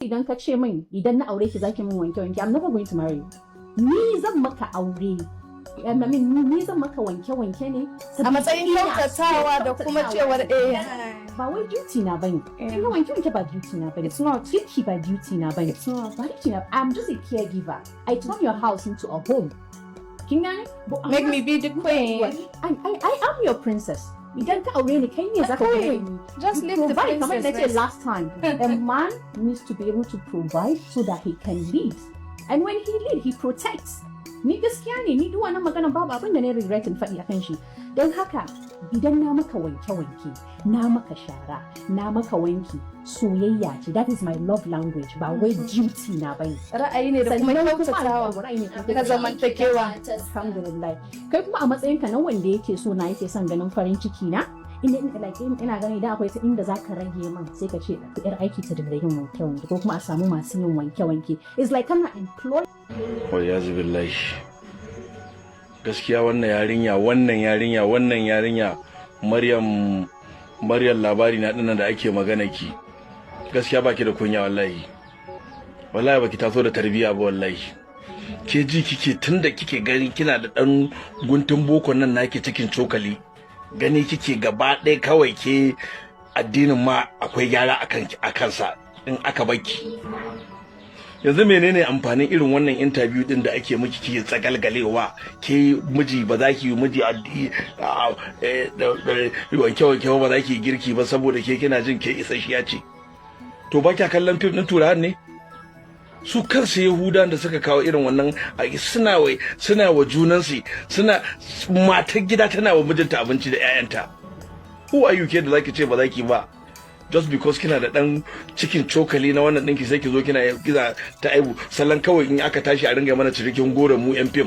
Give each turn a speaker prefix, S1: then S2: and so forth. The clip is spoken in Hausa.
S1: Idan ka ce min idan na aure ki zaki min wanke wanke, I'm never going to marry you. Ni zan maka aure, I mean, ni zan maka wanke wanke ne
S2: a matsayin
S1: ina
S2: kyautatawa da kuma cewar eh.
S1: Ba wai duty na bane. Kin ga, wanke wanke ba duty na bane.
S2: It's not.
S1: Girki ba duty na bane.
S2: It's not.
S1: Ba duty na. I'm just a caregiver. I turn your house into a home. Kin gane? But
S2: Make me be the queen.
S1: I am your princess. Idan ka aure ni, kai ne zaka kula da ni.
S2: Just leave the
S1: Provide, kamar
S2: princess
S1: na ce
S2: rest.
S1: Last time, a man needs to be able to provide so that he can lead, and when he lead, he protects. Ni gaskiya ne, ni duk wannan magana babu abin da na regret in faɗi akan shi. Don haka idan na maka wanke wanke, na maka shara, na maka wanki, soyayya ce. That is my love language, ba wai duty na bane.
S2: Ra'ayi ne da kuma
S1: Sannan kuma
S2: kyautatawa
S1: ra'ayi ne kuma
S2: na zamantakewa.
S1: Alhamdulillah. Kai kuma a matsayinka na wanda yake so na, yake son ganin farin ciki na, ina like ina ganin idan akwai ta inda zaka rage min, sai ka ce yar aiki ta dinga yin wanke wanke, ko kuma a samu masu yin wanke wanke. It's like kana employ
S3: Wayyazu billahi, gaskiya wannan yarinya, wannan yarinya, wannan yarinya Maryam, Maryam labari na dinnan da ake magana ki, gaskiya baki da kunya. Wallahi, wallahi baki taso da tarbiyya ba. Wallahi ke ji kike, tunda kike gani kina da dan guntun bokon nan naki cikin cokali, gani kike gaba ɗaya kawai ke addinin ma akwai gyara akan a kansa in aka baki. Yanzu menene amfanin irin wannan interview din da ake miki, kike tsagalgalewa ke miji ba za ki yi miji wanke wanke ba, za ki yi girki ba, saboda ke kina jin ke isasshiya ce? To ba kya kallon fim din Turawan ne? Su kansu Yahudan da suka kawo irin wannan, suna wa junansu, suna matar gida tana wa mijinta abinci da 'ya'yanta. Who are you ke da zaki ce ba zaki ba? Just because kina da dan cikin cokali na wannan ɗinki, sai ki zo kina ta aibu sallan kawai. In aka tashi a ringa mana cinikin goro mu yan fim.